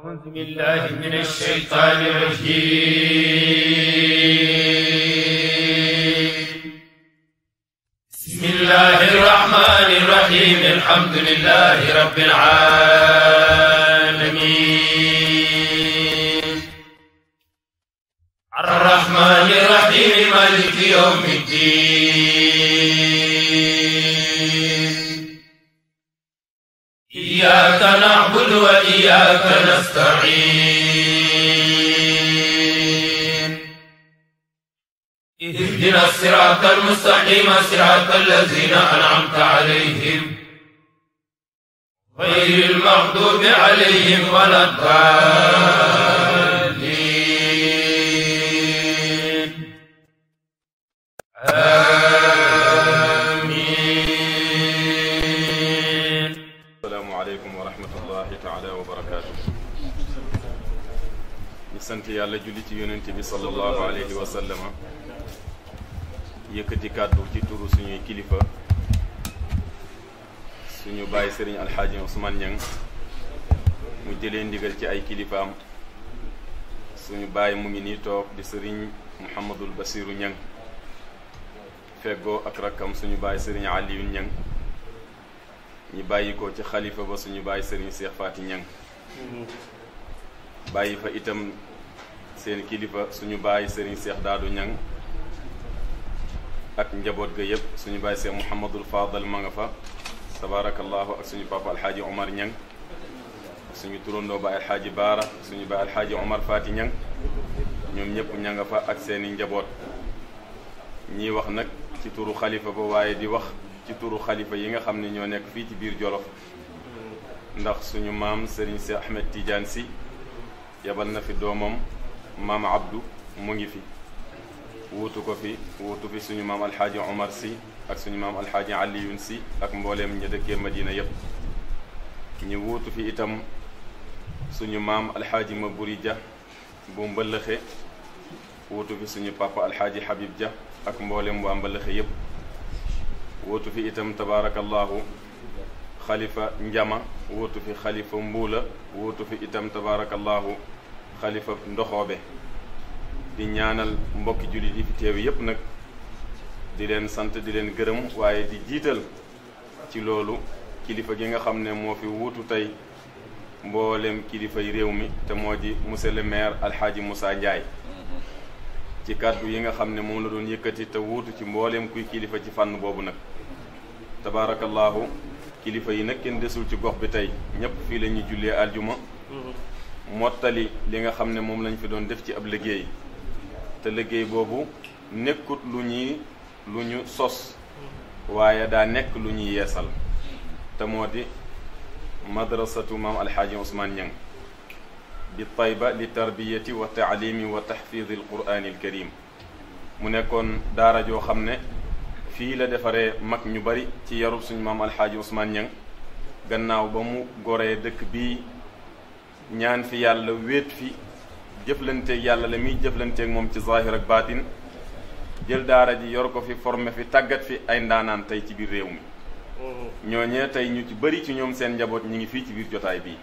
أعوذ بالله من الشيطان الرجيم. بسم الله الرحمن الرحيم. الحمد لله رب العالمين الرحمن الرحيم مالك يوم الدين. إياك نعبد وإياك نستعين. اهدنا الصراط المستقيم صراط الذين أنعمت عليهم غير المغضوب عليهم ولا الضالين. آمين. السلام عليكم ورحمة الله تعالى وبركاته. sant yàlla julli ci yonent bi sallallahu alayhi wa sallam, yëkkati kàddu ci turu suñuy kilifa, suñu bàyyi sëriñ alxaaji Ousmane Niang mu jëlee ndigal ci ay kilifaam. suñu bàyyi mu ngi nii toog di sëriñ Mouhamadul Basiru Niang feggoo ak rakkam suñu bàyyi sëriñ Aliyu Niang, ñi bàyyi ko ci xalifa ba suñu bàyyi sëriñ Cheikh Faty Niang, bàyyi fa itam seen kilifa suñu bàyyi sëriñ Cheikh Daadu Niang ak njaboot ga yëpp. suñu bàyyi Cheikh Mouhamadul Fadal ma nga fa tabarakallahu, ak suñu papa alxaaji Omar Niang, suñu turandoo ba alxaaji Baara, suñu baay alxaaji Omar Faty Niang, ñoom ñëpp ña nga fa ak seeni njaboot. ñiy wax nag ci turu xalifa ba, waaye di wax ci turu xalifa yi nga xam ne ñoo nekk fii ci biir Jolof, ndax suñu maam Serigne Sy Ahmed Tidiane Sy yabal na fi doomam maam Abdou mu ngi fi, wuutu ko fi, wuutu fi suñu maam alxaaji Omar Sy ak suñu maam alxaaji Aliyun Sy ak mbooleem ña dëkkee Madina yépp. ñu wuutu fi itam suñu maam alxaaji Maburi Dia bu Mbëllëxe, wuutu fi suñu papa alxaaji Habib Dia ak mbooleem waa Mbëllëxe yépp. wuutu fi itam tabaarakallahu xalifa Njama, wuutu fi xalifa Mbuula, wuutu fi itam tabaarakallahu xalifa Ndoxoobe. di ñaanal mbokki jullit yi fi teew yépp nag, di leen sant di leen gërëm, waaye di jiital ci loolu kilifa gi nga xam ne moo fi wuutu tey mboolem kilifay réew mi, te moo di monsieur le maire alxaaji Moussa Ndiaye, ci kàddu yi nga xam ne moom la doon yëkkati te wuutu ci mbooleem kuy kilifa ci fànn boobu nag. tabaarakallahu kilifa yi nag kenn desul ci gox bi tey, ñépp fii la ñuy jullee aljuma, mottali li nga xam ne moom lañ fi doon def ci ab liggéey. te liggéey boobu nekkut lu ñu sos, waaye daa nekk lu ñuy yeesal, te moo di madrasatu maam alxaaji Ousmane Niang bi Tayba li tarbiyati wa taalimi wa taxfiidi alqur'ani alkarim. mu nekkoon daara joo xam ne fii la defaree mag ñu bari ci yarub suñu maam alxaaji Ousmane Niang, gannaaw ba mu goree dëkk bii ñaan fi yàlla, wéet fi, jëflanteeg yàlla la muy jëflanteeg moom ci zahir ak baatin, jël daara ji yor ko fi, formé fi, tàggat fi ay ndaanaan tey ci biir réew mi. ñooñee tey ñu ci bëri ci ñoom seen njaboot ñi ngi fii ci biir jotaay bii.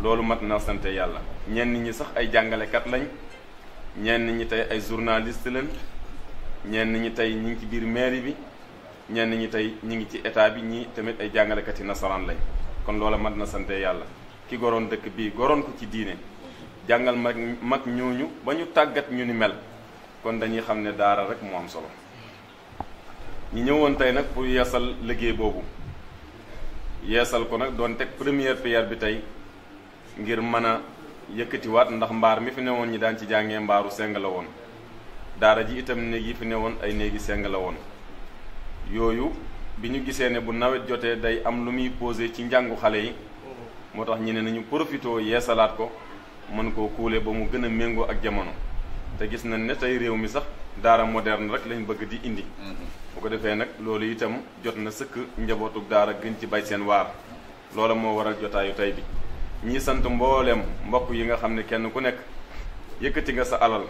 loolu mat na sante yàlla. ñenn ñi sax ay jàngalekat lañ, ñenn ñi tey ay journaliste lañ, ñenn ñi tey ñi ngi ci biir mairie bi, ñenn ñi tey ñi ngi ci état bi, ñi tamit ay jàngalekat yi nasaraan lañ. kon loola mat na sante yàlla. ki goroon dëkk bii goroon ko ci diine, jàngal mag ñooñu ba ñu tàggat ñu ni mel, kon dañuy xam ne daara rek moo am solo. ñi ñëwoon tey nag pour yeesal liggéey boobu, yeesal ko nag doon teg première pierre bi tey ngir mën a yëkkatiwaat, ndax mbaar mi fi newoon ñi daan ci jàngee mbaaru seng la woon, daara ji itam néeg yi fi newoon ay néegi seng la woon. yooyu bi ñu gisee ne bu nawet jotee day am lu muy posé ci njàngu xale yi, moo tax ñu ne nañu profité yeesalaat ko, mën koo kuule ba mu gën a méngoo ak jamono. te gis nañ ne tey réew mi sax daara moderne rek lañ bëgg di indi. bu ko defee nag loolu itam jot na sëkk njabootu daara gën ci bay seen waar. loola moo waral jotaayu tey bi. ñii sant mbooleem mbokk yi nga xam ne kenn ku nekk yëkkati nga sa alal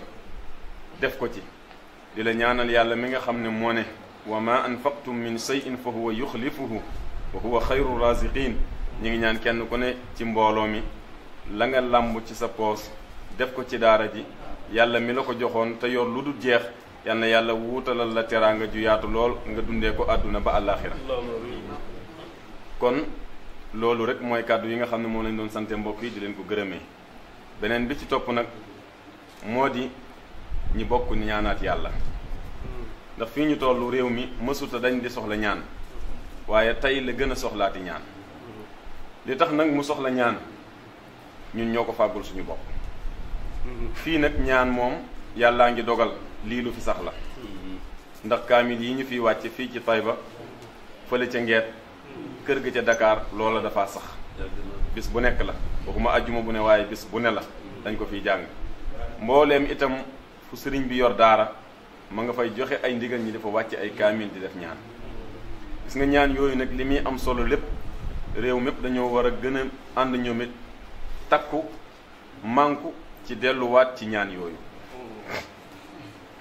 def ko ci, di la ñaanal yàlla mi nga xam ne moo ne wa ma anfaqtum min shay'in fa huwa yuxlifuhu wa huwa xayru raziqin. ñi ngi ñaan kenn ku ne ci mbooloo mi la nga làmb ci sa poos def ko ci daara ji yàlla mi la ko joxoon te yor lu dul jeex yal na yàlla wuutalal la teraanga ju yaatu lool nga dundee ko àdduna ba àllaaxira kon loolu rek mooy kàddu yi nga xam ne moom lañ doon sante mbokk yi di leen ko gërëmee beneen bi ci topp nag moo di ñi bokk ñaanaat yàlla ndax fii ñu tollu réew mi mësuta dañ di soxla ñaan waaye tey la gën a soxlaati ñaan li tax nag mu soxla ñaan ñun ñoo ko fàggul suñu bopp fii nag ñaan moom yàllaa ngi dogal lii lu fi sax la ndax kaamil yi ñu fiy wàcce fii ci Tayba fële ca Ngeet kër ga ca Dakar loola dafa sax bis bu nekk la waxuma ajjuma bu ne waaye bis bu ne la dañ ko fiy jàng mbooleem itam fu sëriñ bi yor daara ma nga fay joxe ay ndigal ñi dafa wàcce ay kaamil di def ñaan gis nga ñaan yooyu nag li muy am solo lépp réew mépp dañoo war a gën a ànd ñoom it takku manku ci delluwaat ci ñaan yooyu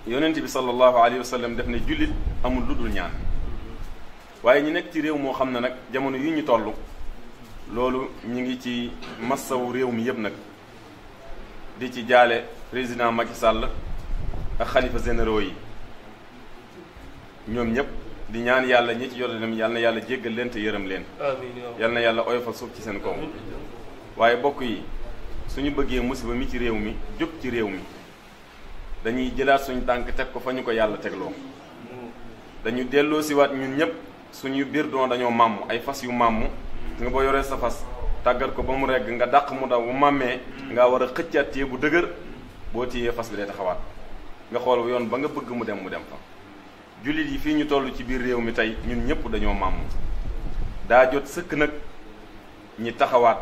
yonent bi sallallahu alayhi wa sallam def ne jullit amul lu dul ñaan waaye ñu nekk ci réew moo xam ne nag jamono yi ñu toll loolu ñu ngi ci massawu réew mi yëpp nag di ci jaale président Macky Sall ak xalifa généraux yi ñoom ñëpp di ñaan yàlla ñi ci jot dem yal na yàlla jéggal leen te yërëm leen yal na yàlla oyofal suuf ci seen kaw waaye bokk yi suñu bëggee musiba mi ci réew mi jóg ci réew mi dañuy jëlaat suñu tànk teg ko fa ñu ko yàlla tegloo dañu delloo siwaat ñun ñëpp suñu biir doon dañoo màmm ay fas yu màmm nga boo yoree sa fas tàggat ko ba mu regg nga dàq mu daw bu màmmee nga war a xëccaat téye bu dëgër boo téyee fas bi day taxawaat nga xool yoon ba nga bëgg mu dem fa jullit yi fii ñu toll ci biir réew mi tey ñun ñëpp dañoo màmm daa jot sëkk nag ñi taxawaat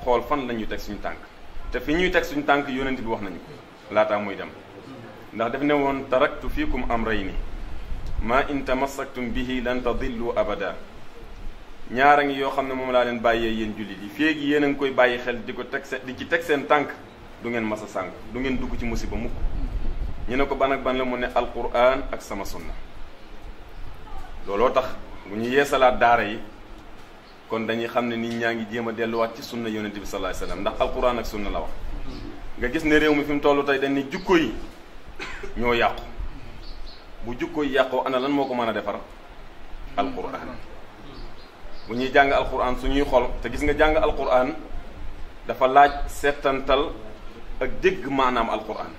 xool fan la ñuy teg suñu tànk te fi ñuy teg suñu tànk yonent bi wax nañu ko laataa muy dem ndax daf ne woon taraktu fiikum amrayni ma in tamassaktum bihi lan tadillu abada ñaara ngi yoo xam ne moom laa leen bàyyee yéen jullit yi féegi yéen a ngi koy bàyyi xel di ko teg di ci teg seen tànk du ngeen mas a sànk du ngeen dugg ci musiba mukk ñu ne ko ban ak ban la mu ne alquran ak sama sunna looloo tax bu ñu yeesalaat daara yi kon dañuy xam ne nit ñaa ngi jéem a delluwaat ci sunna yonente bi sallallahu alayhi wasallam ndax alquran ak sunna la wax nga gis ne réew mi fi mu toll tey dañ ne jukko yi ñoo yàqu bu jukko yi yàqoo ana lan moo ko mën a defar alquran bu ñuy jàng alquran suñuy xol te gis nga jàng alquran dafa laaj seetantal ak dégg maanaam alquran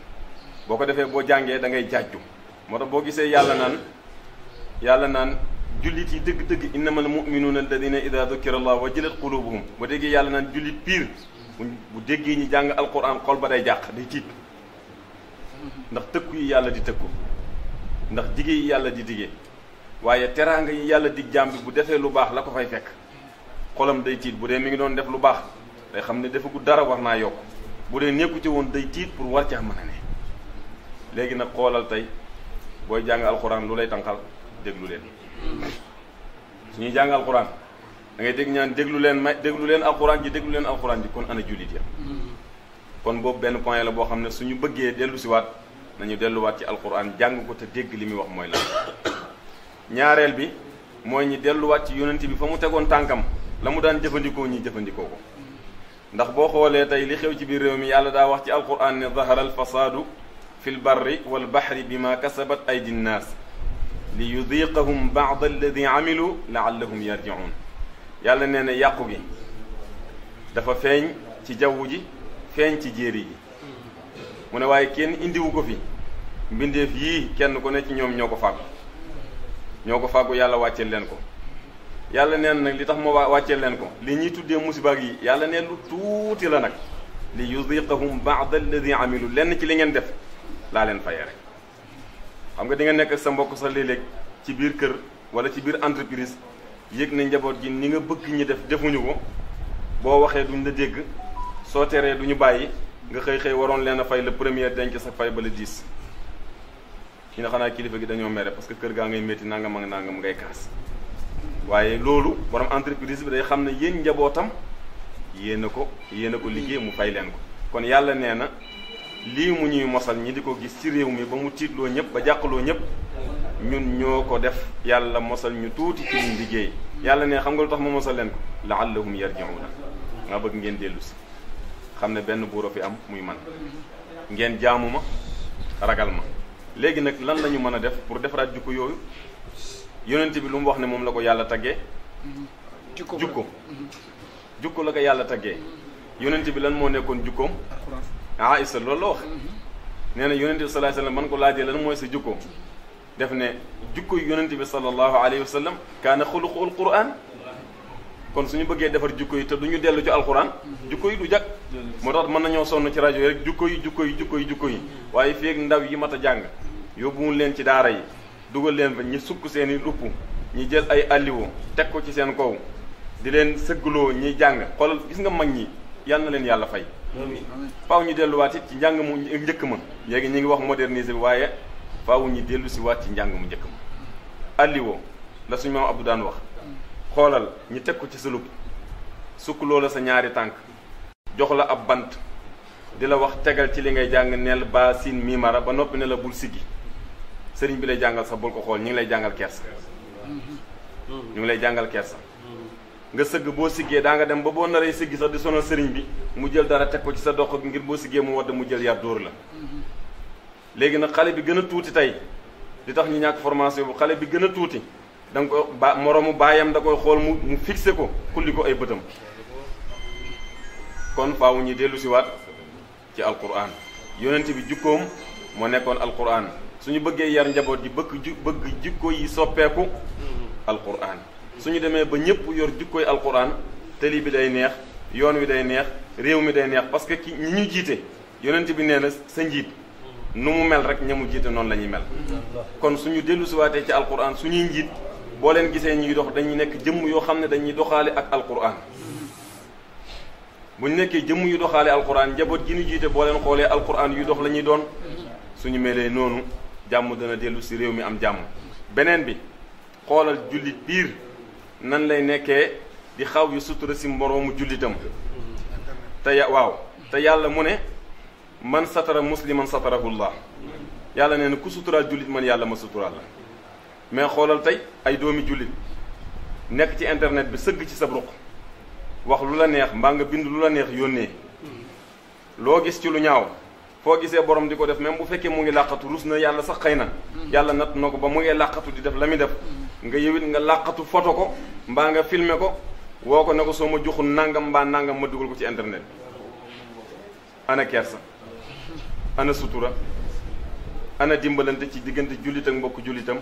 boo ko defee boo jàngee da ngay jàjju moo tax boo gisee yàlla naan jullit yi dëgg-dëgg innamal mu'minuuna alladina ida dukira allah wajilat qulubuhum ba déggee yàlla naan jullit piir bu déggee ñi jàng alquran xol ba day jàq day tiit ndax tëkku yi yàlla di tëkku ndax dige yi yàlla di dige waaye teraanga yi yàlla dig jaam bi bu defee lu baax la ko fay fekk xolam day tiit bu dee mi ngi doon def lu baax day xam ne defagu dara war naa yokk bu dee nekku ci woon day tiit pour war caa mën a ne léegi nag xoolal tey booy jàng alxuraan lu lay tànqal déglu leen suñuy jàng alxuraan da ngay dégg ñaan déglu leen alxuraan ji kon ana jullit ya kon boobu benn point la boo xam ne suñu bëggee dellu siwaat nañu delluwaat ci alxuraan jàng ko te dégg li muy wax mooy la ñaareel bi mooy ñi delluwaat ci yonent bi fa mu tegoon tànkam la mu daan jëfandikoo ñi jëfandikoo ko ndax boo xoolee tey li xew ci biir réew mi yàlla daa wax ci alxuraan ne zahara al fasaadu fi l barri wal bahri bima kasabat aydi nnaas li yudiqahum ba'da alladi amilu laallahum yarji'un yàlla nee na yàqu gi dafa feeñ ci jaww ji feeñ ci jéeri ji mu ne waaye kenn indiwu ko fi mbindeef yii kenn ku ne ci ñoom ñoo ko fàggu yàlla wàcceel leen ko yàlla neen nag li tax ma wàcceel leen ko li ñuy tuddee musiba yi yàlla neen lu tuuti la nag li yudiqahum ba'da alladi amilu lenn ci li ngeen def laa leen fayee rek xam nga di nga nekk ak sa mbokk sa léeg-léeg ci biir kër wala ci biir entreprise yëg na njaboot gi ni nga bëgg ñi def defuñu ko boo waxee duñ la dégg soo teree duñu bàyyi nga xëy waroon leen a fay le premier denc sa fay ba le 10 ñu ne xanaa kilifa gi dañoo mere parce que kër gaa ngay métti nangam ak nangam ngay kaas waaye loolu borom entreprise bi day xam ne yéen njabootam yéen a ko liggéey mu fay leen ko kon yàlla nee na lii mu ñuy mosal ñi di ko gis ci réew mi ba mu tiitloo ñëpp ba jàqaloo ñëpp ñun ñoo ko def yàlla mosal ñu tuuti ci liñ liggéey yàlla ne xam nga lu tax ma mosal leen ko laallahum yarji'una nga bëgg ngeen dellu si xam ne benn buur a fi am muy man ngeen jaamu ma ragal ma. léegi nag lan la ñu mën a def pour defaraat jukko yooyu yonent bi lu mu wax ne moom la ko yàlla taggee jukko la ko yàlla taggee yonent bi lan moo nekkoon jukkoom Aïsa loolu la wax nee na yonent bi sallallahu alayhi wa sallam man ko laajee lan mooy sa jukko def ne jukko yonent bi sallallahu alayhi wa sallam kaana xuluqul Qur'an kon suñu bëggee defar jukko yi te du ñu dellu ci alquran jukko yi du jag moo tax mën nañoo sonn ci rajo yi rek jukko yi waaye fii ak ndaw yi mat a jàng yóbbuwul leen ci daara yi dugal leen fa ñi sukk seen i lupp ñi jël ay alliwo teg ko ci seen kaw di leen sëggloo ñiy jàng xoolal gis nga mag ñi yal na leen yàlla fay faaw ñu delluwaat it ci njàng mu njëkk ma léegi ñi ngi wax moderniser bi waaye faaw ñu dellu si waat ci njàng mu njëkk ma alliwo la suñu maam Abdou daan wax xoolal ñi teg ko ci sa lupp sukk loola sa ñaari tànk jox la ab bant di la wax tegal ci li ngay jàng neel ba siin miimara ba noppi ne la bul siggi sëriñ bi lay jàngal sax bul ko xool ñu ngi lay jàngal kersa ñu ngi lay jàngal kersa nga sëgg boo siggee daa nga dem ba boo naree siggi sax di sonal sëriñ bi mu jël dara teg ko ci sa dox ngir boo siggee mu wadd mu jël yar dóor la léegi nag xale bi gën a tuuti tey di tax ñu ñàkk formation bu xale bi gën a tuuti da nga ko moroomu baayam da koy xool mu fixé ko xulli ko ay bëtam kon faaw ñu dellu si waat ci alquran yonent bi jukkoom moo nekkoon alquran suñu bëggee yar njaboot ji bëgg jikko yi soppeeku alquran suñu demee ba ñëpp yor jikkoy alquran tëli bi day neex yoon wi day neex réew mi day neex parce que ki ñi ñu jiite yonent bi nee na sa njiit nu mu mel rek ña mu jiite noonu la ñuy mel kon suñu dellu si waatee ci alquran suñuy njiit boo leen gisee ñuy dox dañuy nekk jëmm yoo xam ne dañuy doxaale ak alquran bu ñu nekkee jëmm yu doxaale alquran njaboot gi ñu jiite boo leen xoolee alquran yu dox la ñuy doon suñu melee noonu jàmm dana dellu si réew mi am jàmm beneen bi xoolal jullit biir nan lay nekkee di xaw yu sutura si moroomu jullitam te te yàlla mu ne man satara musliman satarahullah yàlla nee na ku suturaal jullit man yàlla ma suturaal la mais xoolal tey ay doomi jullit nekk ci internet bi sëgg ci sa ruq wax lu la neex mbaa nga bind lu la neex yónnee loo gis ci lu ñaaw foo gisee borom di ko def même bu fekkee mu ngi làqatu rus na yàlla sax xëy na yàlla natt na ko ba mu ngi làqatu di def la muy def nga yëwit nga làqatu photo ko mbaa nga filmer ko woo ko ne ko soo ma joxul nangam mbaa nangam ma dugal ko ci internet ana kersa ana sutura ana dimbalante ci diggante jullit ak mbokk jullitam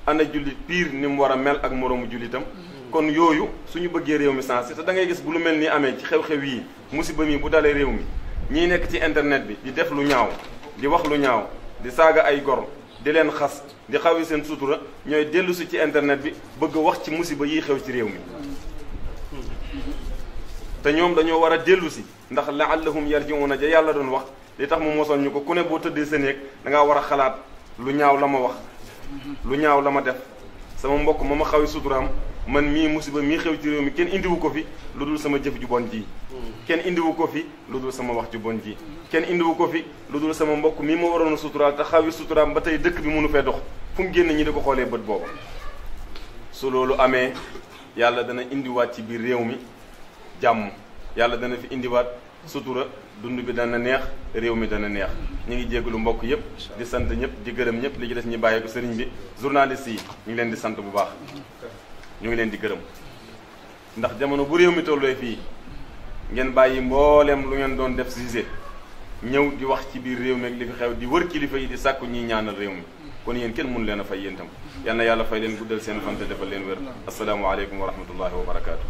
ana jullit piir ni mu war a mel ak moroomu jullitam kon yooyu suñu bëggee réew mi sensé te da ngay gis bu lu mel ni amee ci xew-xew yi musiba mi bu dalee réew mi ñii nekk ci internet bi di def lu ñaaw di wax lu ñaaw di saaga ay gor di leen xas di xawi seen sutura ñooy dellu si ci internet bi bëgg a wax ci musiba yiy xew ci réew mi te ñoom dañoo war a dellu si ndax laallahum yarjiuna ja yàlla doon wax li tax mu mosoon ñu ko ku ne boo tëddee sa néeg da ngaa war a xalaat lu ñaaw la ma wax lu ñaaw la ma def sama mbokk ma ma xawi suturaam man mii musiba mii xew ci réew mi kenn indiwu ko fi lu dul sama jëf ju bon ji kenn indiwu ko fi lu dul sama wax ju bon ji kenn indiwu ko fi lu dul sama mbokk mii ma waroon a suturaal te xawi suturaam ba tey dëkk bi mënu fee dox fu mu génn ñi di ko xoolee bët booba su loolu amee yàlla dana indiwaat ci biir réew mi jàmm yàlla dana fi indiwaat sutura dund bi dana neex réew mi dana neex ñu ngi jégalu mbokk yëpp di sant ñëpp di gërëm ñëpp li ci des ñi bàyyi ko sëriñ bi journaliste yi ñu ngi leen di sant bu baax ñu ngi leen di gërëm ndax jamono bu réew mi tollee fii ngeen bàyyi mbooleem lu ngeen doon def Cissé ñëw di wax ci biir réew mi ak li fi xew di wër kilifa yi di sàkku ñiy ñaanal réew mi kon yéen kenn mënu leen a fay yéen tam yal na yàlla fay leen guddal seen fan te defal leen wér asalaamaaleykum wa rahmatullahi wa barakaatu.